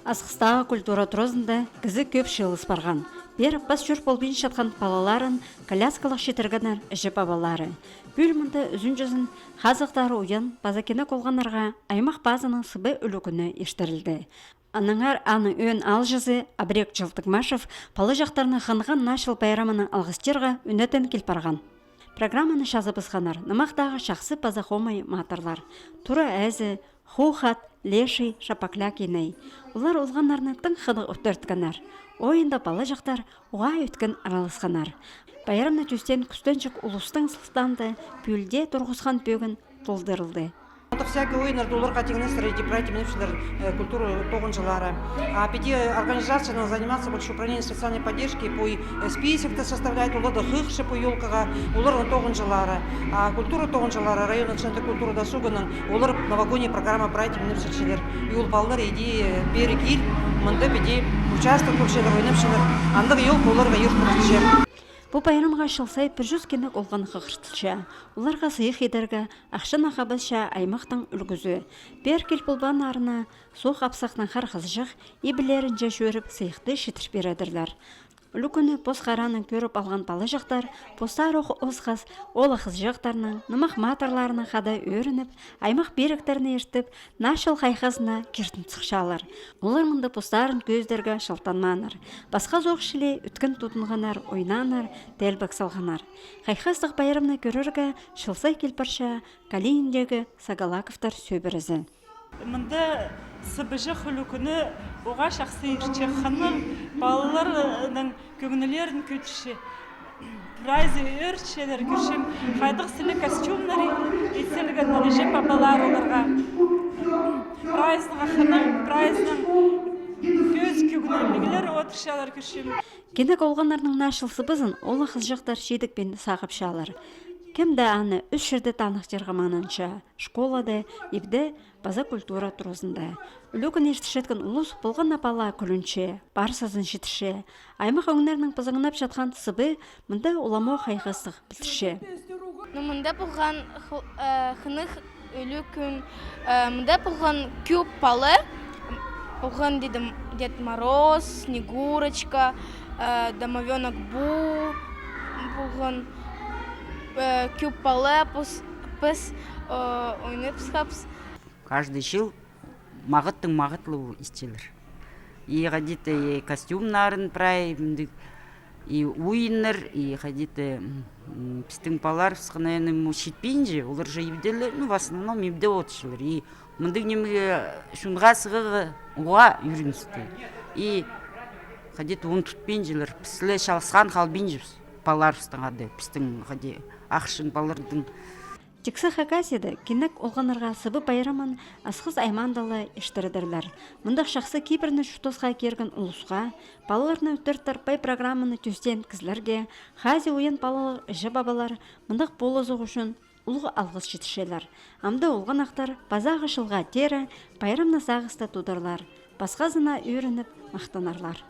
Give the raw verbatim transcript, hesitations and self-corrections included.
Асхыстағы культура туразында кізі кӧп чыылыс парған. Пеер пас чӧр полбинчатхан палаларын коляскалығ читіргеннер іҷе-пабалары. Пӱӱл мында ӱзінҷізін хазахтар уян паза кинек олғаннарға аймах пазының сыбы ӱлӱкӱні иртірілді. Аннаңар аның ӧӧн аалҷызы Абрек Чалтыгмашев палаҷахтарны хынған Наа чыл пайрамынаң алғыстирға ӱнетін кил парған. Программаны чазыбысханнар нымахтағы чахсы паза хомай матырлар: Тура Ээзі, Ху Хат, Леший, Шапакля Киней. Олар олғаннарны тың хынығ ӧтірткеннер. Ойында палаҷахтар уғаа ӧткін араласханнар. Пайрамны тӧстеен кӱстенҷік улустың сылтаанда пӱӱлде турғысхан пӧгін толдырылды. Всякий ойыннарда оларға тиңнестірерге прай тимнепчелер, э, культура тоғынҷылары. А піди организацияның заниматься больше управление социальной поддержки, пу, э, списокты составляет, оларды хығырча пу ёлкаға, олардың тоғынҷылары. А культура тоғынҷылары, районный центр культуры досуганың, олар новогодняя программа прай тимнепчелер. И ол палалар иди, э, пеер кил, мында піди участвовать полчалар, ойнапчалар. Андағ ёлка оларға иртірілче. Пу пайрамға чыл сай пір чӱс кинек олған хығыртылча. Оларға сыйых идерге ахчаны хабасча аймахтың ӱлгӱзі. Пеер кил полбааннарына соох апсахтаң хар хызыҷах ибілерінҷе чӧріп, сыйыхты читір пирердірлер. Ӱлӱкӱні пос харанаң кӧріп алған палаҷахтар постары ох осхас, оолах-хызыҷахтарнаң, нымах матырларынаң хада ӧрініп, аймах пиректерін иртіп, Наа чыл хайхазына киртін сыхчалар. Олар мында постарын кӧзідерге чалтанмааннар. Пасха соох чіли ӧткін тудынғаннар, ойнааннар, теелбек салғаннар. Хайхастығ пайрамны кӧрерге чыл сай кил парча Калининдағы Сагалаковтар сӧбірезі. Мында сыбыҷах ӱлӱкӱні уғаа чахсы иртче, хынығ, палаларның кӧңнілерін кӧдірче. Прайзы ӧрчелер, кӧрчем, хайдағ сіліг костюмнар итчелгеннер іҷе-пабалар оларға. Прайзына хынығ, прайзынаң кӧзіт кӧңніліглер одырчалар, кӧрчем. Кинек олғаннарның Наа чыл сыбызын оолах-хызыҷахтар чидікпин сағыпчалар. Кем дее аны ӱс чирде таныхтирға маңнанча: школада, ибде паза культура туразында. Ӱлӱкӱн иртірчеткен улус полған на пала кӱлӱнче, парсазын читірче. Аймах ӧңнернең пызыңнапчатхан сыбы мында уламох хайхастығ пілдірче. Ну, мында полған хыл-, э, хынығ ӱлӱкӱн, э, мында полған кӧп пала, полған Дедом-, Дед Мороз, Снегурочка, э, Домовенок Бу, полған, э, кӧп пала, піс, піс, э, ойнапчабыс. Каждый чыл мағыттың мағытлығ ол итчелер. И хайди-да, и костюмнарын прай, мындағ, и ойыннар, и хайди-да, м, м, пістің палаларыбысха, наверное, м, читпинче, олар же ибделер, ну, в основном ибде одырчалар. И мындағ нимее чонға сығарға уғаа ӱгреністі. И хайди-да ундутпинчалар, піс ле чалғысхан халбинчабыс палаларыбыстаң хада, пістің хайди ахчан палаларның. Тиксі Хакасияда кинек олғаннарға сыбы пайрамын Асхыс аймаанда ла иртіредірлер. Мындағ чахсы кибірні чуртасха кирген улусха, палаларны ӧтіртір пай программаны тӧстеен кізілерге, хазии уян палалығ іҷе-пабалар мындағ полызығ ӱчӱн улуғ алғыс читірчелер. Амды олғанахтар пазағы чылға теере пайрамны сағыста тударлар, пасхазына ӧрініп махтанарлар.